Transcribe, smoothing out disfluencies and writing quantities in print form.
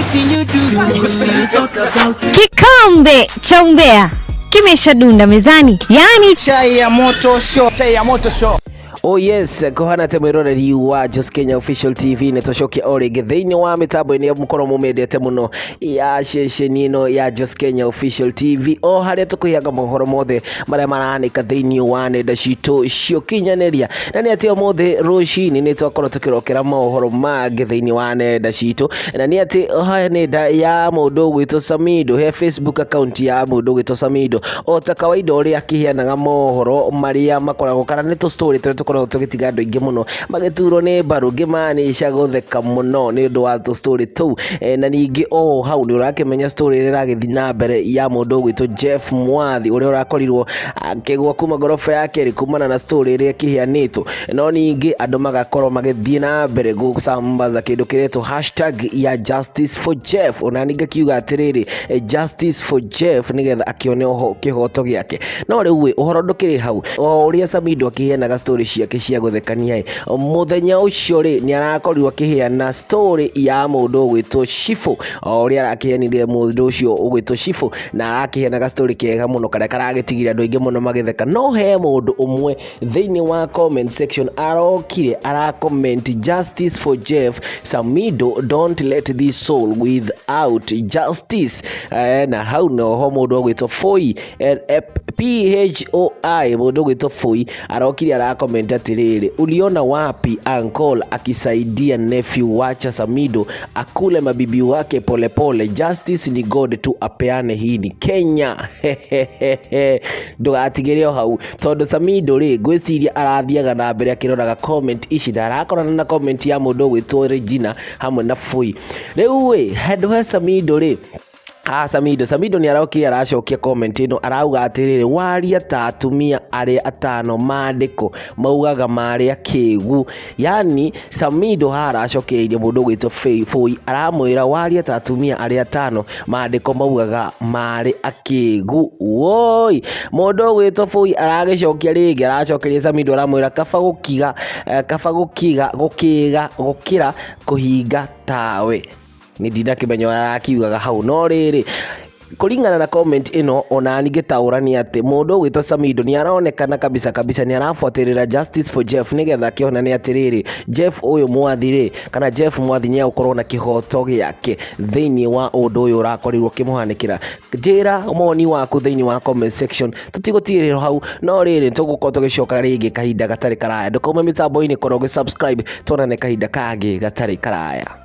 Anything you do, we still talk about it. Kikombe cha umbea kimeshadunda mezani, yaani Chai ya moto show. Chai ya moto show. Oh yes, kũhana te mwĩroreri wa Jos Kenya Official TV nĩ tũcokia o rĩngĩ thĩinĩ wa mĩtambo-inĩ ya mũkorwo mũmĩendete mũno ya ceceni ĩno ya Jos Kenya Official TV, o harĩa tũkũheaga mohoro mothe marĩa marahanĩka thĩinĩ wa nenda citũ cia ũkinyanĩria. Na nĩ atĩ ũmũthĩ rũcinĩ nĩ twakorwo tũkĩrokera mohoro mangĩ thĩinĩ wa nenda citũ, na nĩ atĩ he nenda ya mũndũ ũgwĩtwo Samido, he Facebook account ya mũndũ ũgwĩtwo Samido, o ta kawaida ũrĩa akĩheanaga mohoro marĩa makoragwo kana nĩ tũ story tũrĩa tũkoragwo tũgĩtiga andũ aingĩ mũno magĩturwo nĩ mbaru, ngĩmaanisha gũtheka mũno nĩ ũndũ wa tũ story tũu. Na ningĩ o hau nĩ ũrakĩmenya story ĩrĩa ĩragĩthiĩ na mbere ya mũndũ ũgwĩtwo Jeff Mwathi, ũrĩa ũrakorirwo akĩgwa kuma ngoroba ya kerĩ kumana na story ĩrĩa ĩkĩheanĩtwo. No ningĩ andũ magakorwo magĩthiĩ na mbere gũsambaza kĩndũ kĩretwo hashtag ya justice for Jeff. Ona ningĩ akiuga atĩrĩrĩ, justice for Jeff, nĩgetha akĩone oho kĩhoto gĩake. No rĩu ĩ, ũhoro ndũkĩrĩ hau. O ũrĩa Samido akĩheanaga story ciake cia gũthekania ĩ, mũthenya ũcio rĩ, nĩ arakorirwo akĩheana story ya mũndũ ũgwĩtwo Shifu, o ũrĩa arakĩheanire mũndũ ũcio ũgwĩtwo Shifu, na arakĩheanaga story kega mũno karĩa karagĩtigire andũ aingĩ mũno magĩtheka. No he mũndũ ũmwe thĩinĩ wa comment section arokire aracomment, "Justice for Jeff Samido, don't let this soul without justice." Na hau noho mũndũ ũgwĩtwo Foi, Phoi, mũndũ ũgwĩtwo Foi arokire aracomment atĩrĩrĩ, "Uliona wapi uncle akisaidia nephew? Wacha Samido akule mabibi wake polepole. Justice ni God tu apeane, hii ni Kenya." Ndũgatigĩre o hau, tondũ Samido rĩ, ngwĩciria arathiaga na mbere akĩroraga comment ici na arakorana na comment ya mũndũ ũgwĩtwo Regina hamwe na Foi. Rĩu ĩ, handũ he Samido rĩ. Ah, Samido nĩ arokire aracokia comment ĩno, arauga atĩrĩrĩ, "Waria ta atumia arĩa atano maandĩko maugaga marĩa kĩgu." Yani Samido haha aracokereirie mũndũ ũgwĩtwo Foi, aramwĩra, "Waria ta atumia arĩa atano maandĩko maugaga marĩ akĩgu." Woi, mũndũ ũgwĩtwo Foi aragĩcokia rĩngĩ, aracokeria Samido, aramwĩra, "Kaba gũkiga, kaba gũkiga gũkĩga gũkĩra kũhinga tawe." Nĩ ndinakĩmenya ũrĩa arakiugaga hau, no rĩrĩ, kũringana na comment ĩno, ona ngĩtaũra nĩ atĩ mũndũ ũgwĩtwo Samido nĩ aronekana kabisa kabisa nĩ arabuatĩrĩra justice for Jeff, nĩgetha akĩonane atĩrĩrĩ, Jeff ũyũ Mwathi rĩ, kana Jeff Mwathi nĩ egũkorwo na kĩhoto gĩake thĩinĩ wa ũndũ ũyũ ũrakorirwo ũkĩmũhanĩkĩra. Njĩra mawoni waku thĩinĩ wa comment section. Tũtigũtigĩrĩrwo hau, no rĩrĩ, tũgũkorwo tũgĩcoka rĩngĩ kahinda gatarĩ karaya. Ndũkaume mĩtambo-inĩ, korwo ũgĩ subscribe, tuonane kahinda kangĩ gatarĩ karaya.